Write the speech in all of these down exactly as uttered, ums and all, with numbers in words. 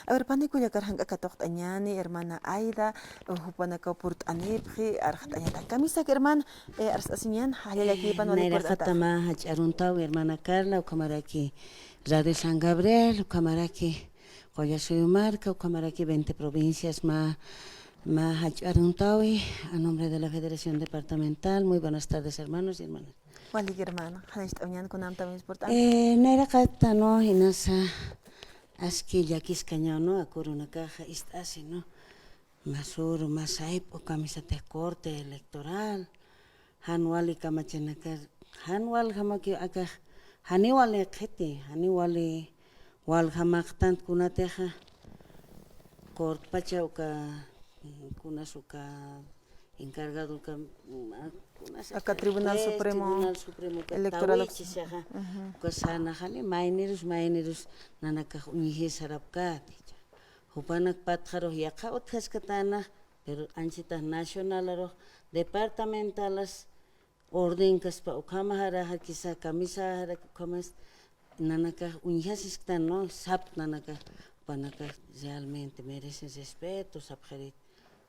A ver, pani kullakar jank'a katuqt'añäni, hermana Aida, jupanakaw purt'anipxi, arxat'añäni. Kamisaki, hermana, eh, arst'asiñäni, jallallakipan wali purt'ata. Nayraqata mä jach'aruntaw, hermana Carla, ukhamaraki Radio San Gabriel, ukhamaraki Qullasuyu marka, ukhamaraki veinte provincias mä, mä jach'aruntawi, a nombre de la Federación Departamental. Muy buenas tardes, hermanos y hermanas. Walik, hermana, janicht'añäni, kunam también es importante. Eh, nayraqata, no, inasa aski llakiskañaw, no, a kurunakaxa ist'asi, no. Mä suru, mä sayp'u kamisatix Corte Electoral, jan wali kamachanakar, jan waljamakiw akax, janiw wali qhiti, janiw wali waljamaqtan kunatixa, Cortepacha uka, kunas uka encargado uka, mm, a, kunas aka Tribunal Supremo Tribunal Supremo uka Electoral tawichi saxa, ujú, uka sanaxani, maynirus, maynirus nanakax uñjir sarapkäti. Jupanak patxarux yaqha utjaskatäna, pero anchhitax nacionalarux, departamentalas ordenkaspa, ukhamaxaraxa, quizá kamisaxarak, ukhamas nanakax uñjasisktan, ¿no? Sap nanakax, jupanakax realmente merecen respeto, sapxirït.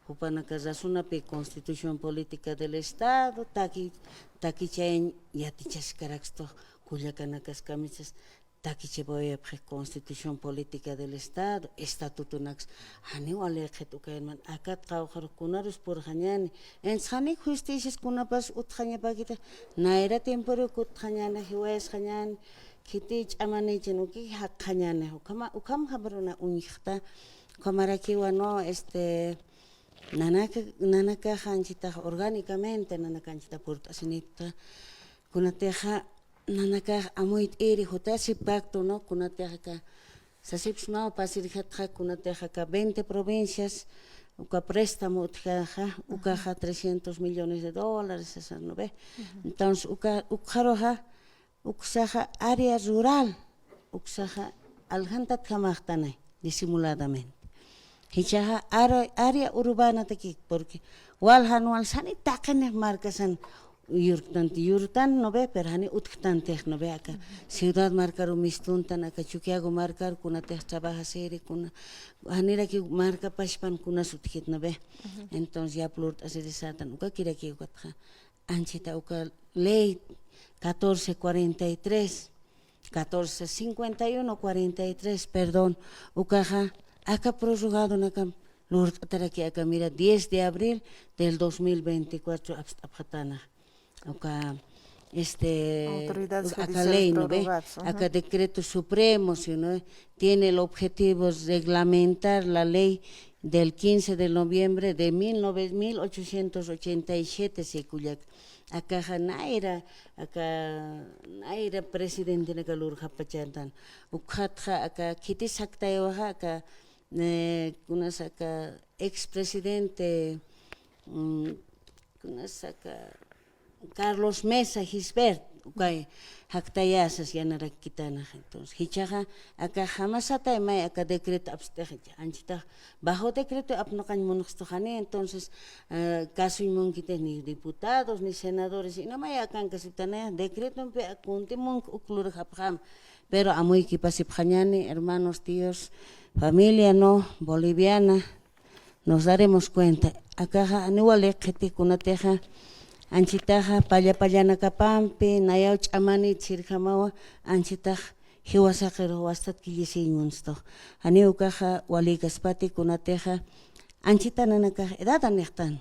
Jupanakax razonapï Constitución Política del Estado, taki, takichayañ yatichaskarakstux, kullakanakas kamisas, takichipawayapxi Constitución Política del Estado, estatutonaks, janiw wali qhit uka, hermana, akat qawqharux kunarus purxañäni, entonces janiw justicias kunapas utjañapäkiti, nayra tiemporiw kutjañäni, jiwayasxañäni, khiti ch'amanïchin ukix jakxañäni, ukhama, ukham jamaruna uñjta, ukhamarakiwa, no, este, nanaka, nanakaxa anchhitax orgánicamente, nanaka anchhita purt'asinipxta, kunatixa, nanakax amuyt'iri jutasi pacto, ¿no? Kunatixa aka sasipxsmaw pasirjatxa, kunatixa aka veinte provincias, uka préstamo utjaxa, ukaxa trescientos millones de dólares, sasa, ¿no ve? Ujú. Entonces, uka, ukxaruxa, uksaxa área rural, uksaxa aljantatjamaxtanay, disimuladamente. Jichhaxa área, área urbanatakïki, porque wal jan wal sani taqinix markasan yurktanti, yurktan, ¿no ve? Pero jani utjtantix, ¿no ve? Aka ciudad markaru mistuntan, aka Chukiyawu markaru kunatix trabajasiri, kuna, janirakiw marka pachpan kunas utjkit, ¿no ve? Ujú. Entonces, yap lurt'asiri sätan, ukakirakiw ukatxa. Anchhita uka ley catorce cuarenta y tres, catorce cincuenta y uno cuarenta y tres, perdón, ukaxa aka prorrogadonakam lurt'ataraki aka, mira, diez de abril del dos mil veinticuatro apst'apxatäna. Uka, este, autoridades judiciales prorrogadas, ajá, aka ley, ¿no ve? Aka decreto supremo, ¿sí, no? Tiene el objetivo reglamentar la ley del quince de noviembre de mil nove-, mil ochocientos ochenta y siete, sï kullaka. Akaxa nayra, aka nayra presidentenaka lurxapachäntan. Ukxatxa aka khitis jaktaywaxa, aka, eh, kunas aka expresidente, mm, kunas aka Carlos Mesa Gisbert, ukay jaktayasas yanarakïtanxa. Entonces, jichhaxa aka jamasatay may aka decreto apst'ixa, anchhitax bajo decreto apnaqañ munxtuxani, entonces, eh, kasuñ munkiti ni diputados ni senadores, inamay akankasiptanay, decretompi kunti munk uk lurxapxam, pero amuykipasipxañäni, hermanos, tíos, familia, ¿no?, boliviana, nos daremos cuenta. Akaxa janiw wali qhiti kunatixa, anchhitaxa palla pallanakapampi, nayaw ch'amanït sirjamawa, anchhitax jiwasaqirux wastat killisiñ munstux. Janiw ukaxa walïkaspati kunatixa, anchhita nanakax edadanixtan.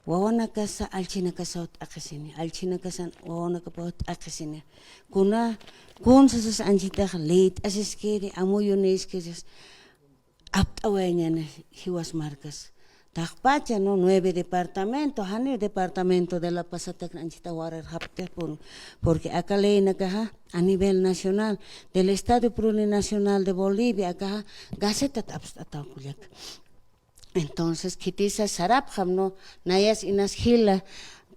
Wawanakasa allchhinakasaw t'aqhisini, allchhinakasan wawanakapaw t'aqhisini. Kuna, kunsasas anchhitax liyt'asiskiri, amuyunïskiri, apt'awayañäni jiwas markas. Taqpacha, ¿no?, nueve departamento, janiw departamento de La Paz satakna anchhita wararxaptix, por-, porque aka leynakaxa a nivel nacional, del Estado Plurinacional de Bolivia, akaxa gacetat apst'ataw kullaka. Entonces, khitisa sarapxam, ¿no?, nayas inas jila,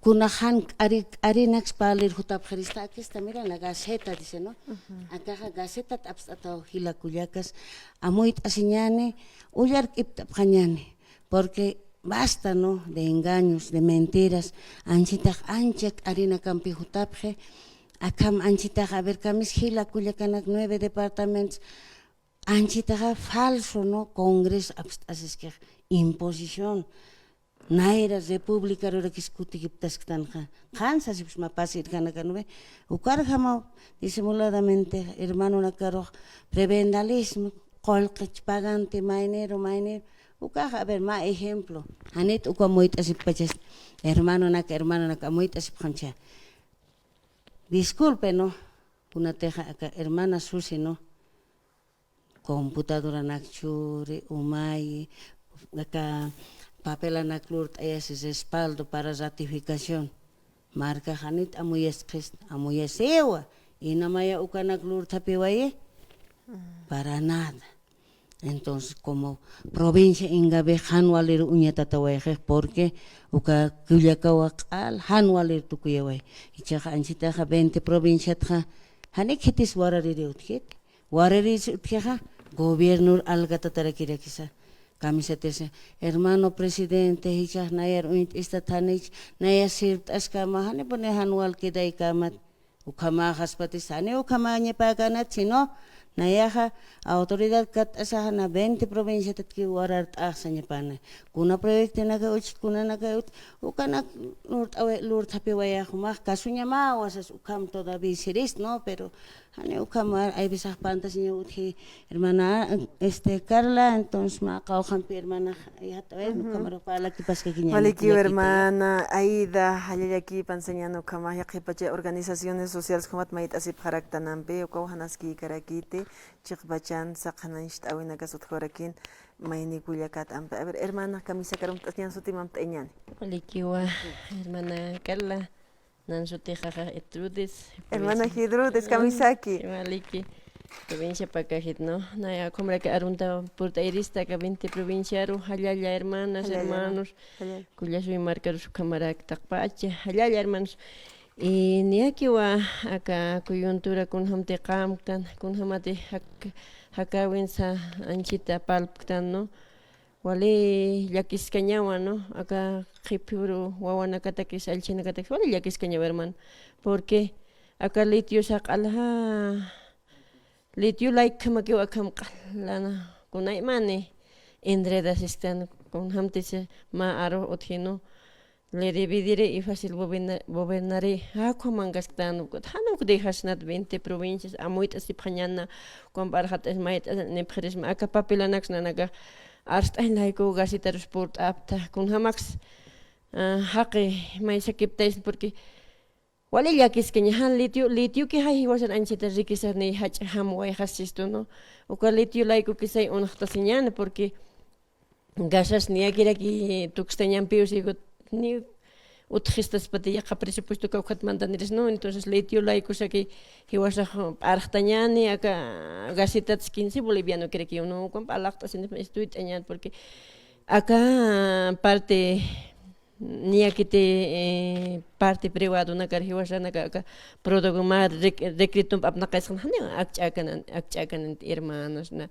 kuna jan k'ari, k'arinaks parlïr jutapxirista, aquí está, mira, la Gaceta, dice, ¿no? Ujú. Akaxa gacetat apst'ataw jila kullakas, amuyt'asiñäni, ullark'ipt'apxañäni, porque basta, ¿no?, de engaños, de mentiras, anchhitax ancha k'arinakampi jutapxi, akham anchhitax, a ver, kamis jila kullakanak nueve departamentos, Anchitaxa falso, ¿no? Congreso apst'asiskix, imposición. Nayra República rurakis kutikiptasktanxa. Qhan sasipxsma pasirjanakan, ¿ve? Ukarjamaw disimuladamente hermanonakarux prebendalismo, qullqich pagante, maynero, maynero. Ukax, a ver, mä ejemplo. Janit uka amuyt'asipxpachas, hermanonak, hermanonak, amuyt'asipxamcha. Disculpe, ¿no? Kunatixa aka hermana Susi, ¿no? Computadoranak churi, umayi, aka papelanak lurt'ayasi respaldo para ratificación. Markax janit amuyasqis, amuyasiwa, inamaya ukanak lurthapiwayi, para nada. Entonces, como provincia Ingavi jan walir uñatatawayxix, porque uka kullakawa q'al jan walir tukuyaway. Jichhaxa anchitaxa veinte provinciatxa, jani khitis warariri utjit. Warariri utjixa, gobiernor algatatarakirakixa. Kamisatisa, hermano presidente, jichhax nayar uñt'istat janich, nayar sirt'askama, janipuni jan wal quedaykamat. Ukhamaxaspatis, jani ukhamañapäkänat, sino nayaxa autoridad katt'asaxa na veinte provinciatatki warart'axsañapana. Kuna proyectonaka uchit, kunanaka ut-, ukanak lurt'awi-, lurthapiwayax jumax kasuñamawa sas ukham todavía siris, ¿no? Pero jani ukham, hay veces pantasiña utji, hermana, este, Carla, entonces mä qawqhampi hermana, ya, a ver, ukhamaru parlakipaskakiñäni. Walikiw, hermana Aida, jallallaki pansañäni ukhama, yaqhipacha organizaciones sociales jumat mayt'asipxaraktanampi, ukaw janaskïkarakiti, chiqpachan saqanan ist'awinakas utjawarakin, mayni kullakat ampi. A ver, hermana, kamisakar amt'añäni, suti amt'añäni. Walikiwa, hermana Carla. Nan sutixaxa Gertrudis, hermana provincia. Gertrudis, kamisaki. Waliki, provincia Pacajes, ¿no? Naya, ukhamarak arunta purt'ayirista aka veinte provinciaru, jallalla hermanas, jallalla, hermanos, jallalla. Kullasuy markarus ukhamarak taqpacha, jallalla hermanos. Y niyakiwa aka coyuntura kunjamti qamktan, kunjamati jak-, jakäwinsa anchita parlpktan, ¿no? Wali llakiskañawa, ¿no? Aka qhiphiru wawanakatakis, allchhinakatakis, wali llakiskañawa, hermano. Porque aka litio saq'alja, litio laykjamakiw akham q'alana, kunaymani enredasisktan, kunjamtisa mä arux utji, ¿no? Le dividiré y fácil goberna-, gobernaré. Akhuman kasktan, jan uk dejasnat veinte provincias, amuyt'asipxañäni, ukham p'arxat'as mayt'as nipxirisma, aka papelanaks nanakax arst'añ layku gacetarus purt'apta, kunjamaks, ah, jaqi maysakiptaysa, porque wali llakiskaña, jan litio, litioki jay jiwasan anchita riquezaniy jach'a jamwayxasistu, ¿no? Uka litio laykukisay uñxtasiñäni, porque gasas niyakiraki tukstañampiw, sigo ni utjistaspati yaqha presupuesto kawkhat mandaniris, ¿no? Entonces, litio laykusaki jiwasax p'arxtañäni, aka gacetats quince bolivianokirakiw, ¿no? Ukham parlaxt'asini, estudiañäni, porque aka parte niyakiti, eh, parte privadonakar jiwasanaka aka Prodagomar dec-, decretomp apnaqaysxan, janiw akch'äkanan, akch'äkanan hermanos, na,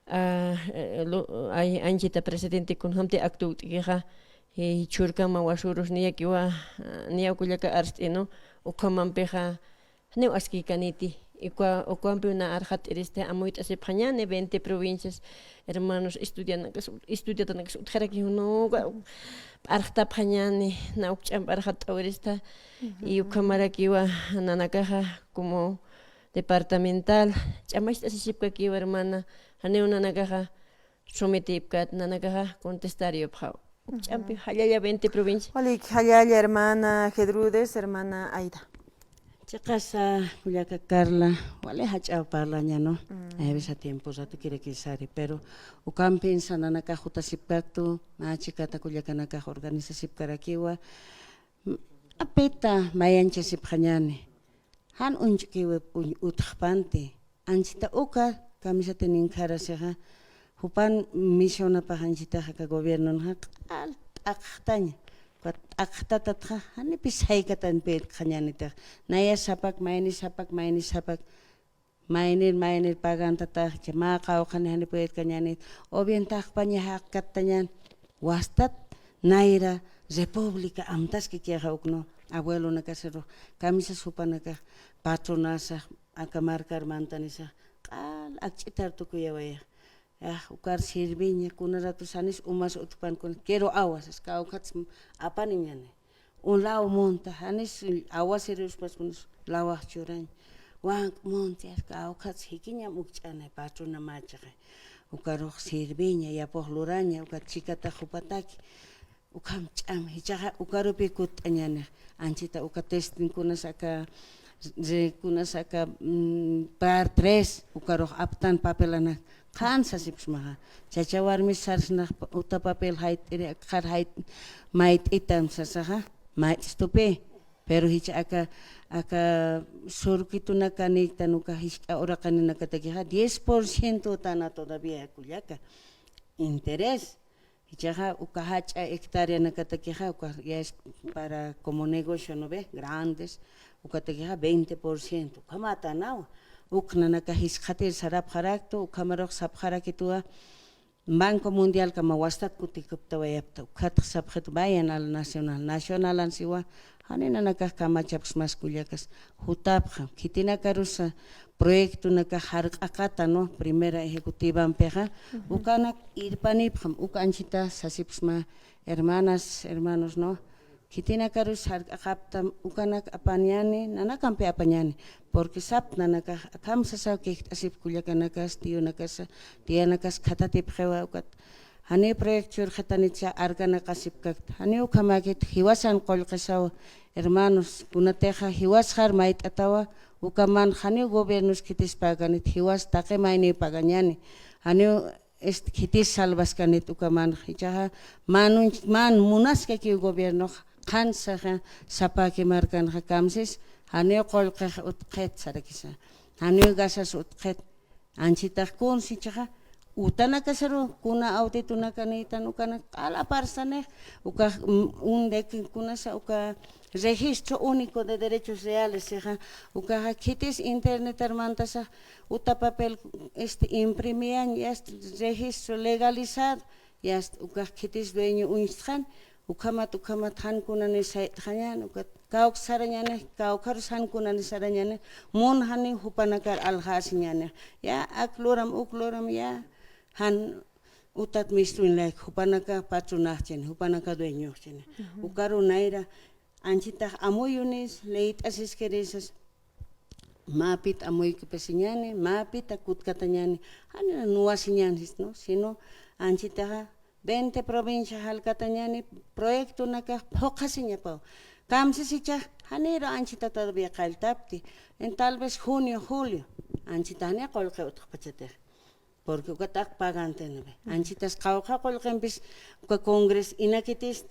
ah, eh, lo, ay, anchita presidente kunjamti acto utjkixa, eh, churkama wasurus niyakiwa, ah, niya kullaka arst'inu, ukhamampixa, janiw askïkaniti, ukwa-, ukwampiw na arxat'irista, amuyt'asipxañäni veinte provincias, hermanos, estudianakas, estudiatanakas utjaraki, ¿no? P'arxtapxañäni, na ukch'amp arxatt'awirista, y ukhamarakiwa nanakaxa como departamental, ch'amacht'asisipkakiwa, hermana, janiw nanakaxa sumitipkat, nanakaxa contestariyupxaw. Ukch'ampi jallalla veinte provincia. Walik, jallalla hermana Gertrudis, hermana Aida. Chiqasa, kullaka Carla, wali jach'a parlaña, ¿no? Hay veces tiempo ratukirakisari, pero ukampinsa nanakax jutasipkaktu, mä chikata kullakanakax organizasipkarakiwa, apita mayanchasipxañäni. Jan uñch'kiwip uñ-, utjpanti. Anchita uka kamisati ninkharasixa, jupan misionapax anchitaxa aka gobiernonxa q'al t'aqxtaña. Uka t'aqxtatatxa, janipis jaykatan pirkxañänitix. Naya sapak, mayni sapak, mayni sapak. Maynir, maynir pagantatax, chay mä qawqhani jani puyirkañänit, o bien taqpaña jaqkatatañän, wastat nayra república amtaskikixa ukno, abuelonakasirux, kamisas jupanakax, patronasax, aka markar mantanisax, q'al akch'itar tukuyawayax. Aj, ukar sirviña, kuna ratus janis umas utjpan kuna, quiero agua, sas, kawkhats apaniñani. Un law munta, janis aguacerospaskunas lawax churañ. Wank munta, kawkhats jikiñam ukch'anay, patrona machaxa. Ukarux sirviña, yapux luraña, ukat chikatax jupataki. Ukham ch'am, jichhaxa ukarupi kutt'añanix. Anchita uka test kunas aka, re-, kunas aka, mm, par tres, ukarux aptan papelanak. Qhan sasipxsmaxa. Chacha warmis sarsnax pa-, uta papel jayt'iri, akxar jayt-, mayt'itam sasaxa, mayt'stupi. Pero jichha aka, aka surquitonakanïktan uka jisk'a uraqaninakatakixa, diez por ciento utana todavía kullaka. Interés. Jichhaxa uka jach'a hectáreanakatakixa, uka ya es para como negocio, ¿no ve? Grandes, ukatakixa veinte por ciento, ukhamat utanawa. Uk nanaka jisk'atir sarapxaraktu, ukhamarux sapxarakituwa, Banco Mundialkama wastat kutikuptawayapxta, ukhatx sapxitu, vayan al Nacional, Nacionalan siwa, jani nanakax kamachapxsmas kullakas, jutapxam, khitinakarusa, proyectonakax jark'aqata, ¿no? Primera ejecutivampixa, ujú, ukanak irpanipxam, uk anchita sasipxsma, hermanas, hermanos, ¿no? Khitinakarus jark'aqaptam, ukanak apañani, nanakampi apañani, porque sap nanakax akham sasaw kikt'asip kullakanakas, tiyunakas, tiyanakas khatatipxiwa, ukat, janiw proyecto churxatanitsa arkanaqasipkakta, janiw ukhamäkit jiwasan qullqisaw, hermanos, kunatixa jiwasxar mayt'atawa, ukaman janiw gobiernos khitis paganit, jiwas taqi mayniw pagañani, janiw, este, khitis salvaskanit ukamanx, jichhaxa, man, man munaskakiw gobiernox, qhan saxa, sapaki markanxa kamsis, janiw qullqix utqxit sarakisa, janiw gasas utqxit, Anchitax kuns jichhaxa, utanakasaru, kuna auditonakanïtan ukanak q'al aparsanix, ukax, mm, un de kunasa, uka registro único de derechos reales, sixa, ukaxa khitis internetar mantasa, uta papel, este, imprimiyañ, ya está, registro legalizado, ya está, ukax khitis dueño uñstxan, Ukhamat, ukhamat jan kunani sayt'xañäni, ukat kawk sarañäni, kawkharus jan kunani sarañäni, mun janiw jupanakar aljasiñäni. Ya, ak luram, uk luram, ya, jan utat mistuñ layku, jupanaka patronaxchini, jupanaka dueñoxchini. Ujú. Ukaru nayra, anchitax amuyunis, leyt'asiskirisas, mäpit amuykipasiñäni, mäpita kutkatañäni, janina nuwasiñäni, ¿no? Sino, anchitaxa, veinte provincia jalkatañäni proyectonakax phuqhasiñapaw. Kamsisichax, janiru anchita todavía qalltapti. En tal vez junio, julio, anchita janiw qullqi utjpachatix. Porque ukataq paganti, ¿no ve? Anchitas qawqha qullqimpis, uka Congreso inakitis,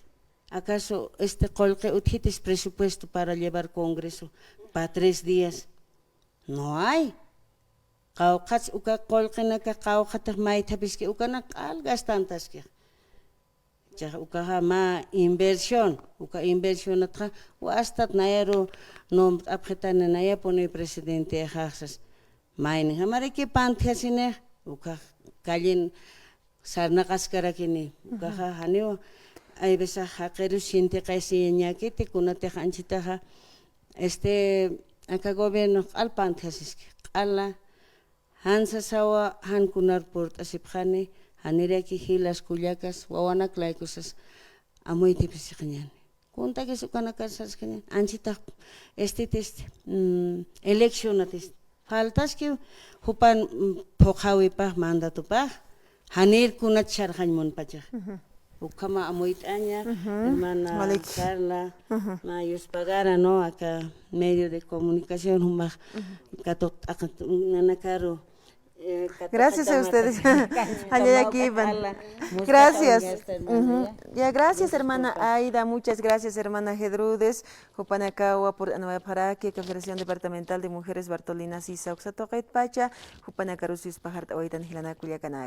acaso este qullqi utjitis presupuesto para llevar Congreso pa tres días? No hay. Qawqhats uka qullqinaka qawqhatix maythapiski ukanak q'al gastantaskix. Chax ukaxa mä inversión, uka inversionatxa wastat nayaru nombrt'apxitani nayapuni presidente axaxsas. Mayninjamaraki pantjasinix, ukax callin sarnaqaskarakini, ukaxa janiw, hay veces jaqiru sintiqasiñakiti, kunatix anchitaxa, este, aka gobierno q'al pantjasiski, q'ala, jan sasawa, jan kunar purt'asipxani, janiraki jilas kullakas, wawanak laykusas, amuytipisiqañani. Kuntakis ukanakar saskañan, anchitax, este, este, mm, eleccionatis. Faltaskiw, jupan, mm, phuqhäwipax, mandatupax, janir kunat sarxañ munpachax. Ujú. Ukhama amuyt'aña, ujú, hermana Carla, ujú, mä yuspagara, ¿no? Aka medio de comunicación, jumax, ujú, katuqt'aqat, nanakaru, Gracias a ustedes. Jallallakïpan. Gracias. Ujú. Ya, gracias, hermana Aida. Muchas gracias, hermana Gedrudes. Jupanakawa purt'anawayapxaraki, Confederación Departamental de Mujeres Bartolina Sisa uksa tuqitpacha. Jupanakarusi yuspajart'awaytan jilanaka kullakanaka.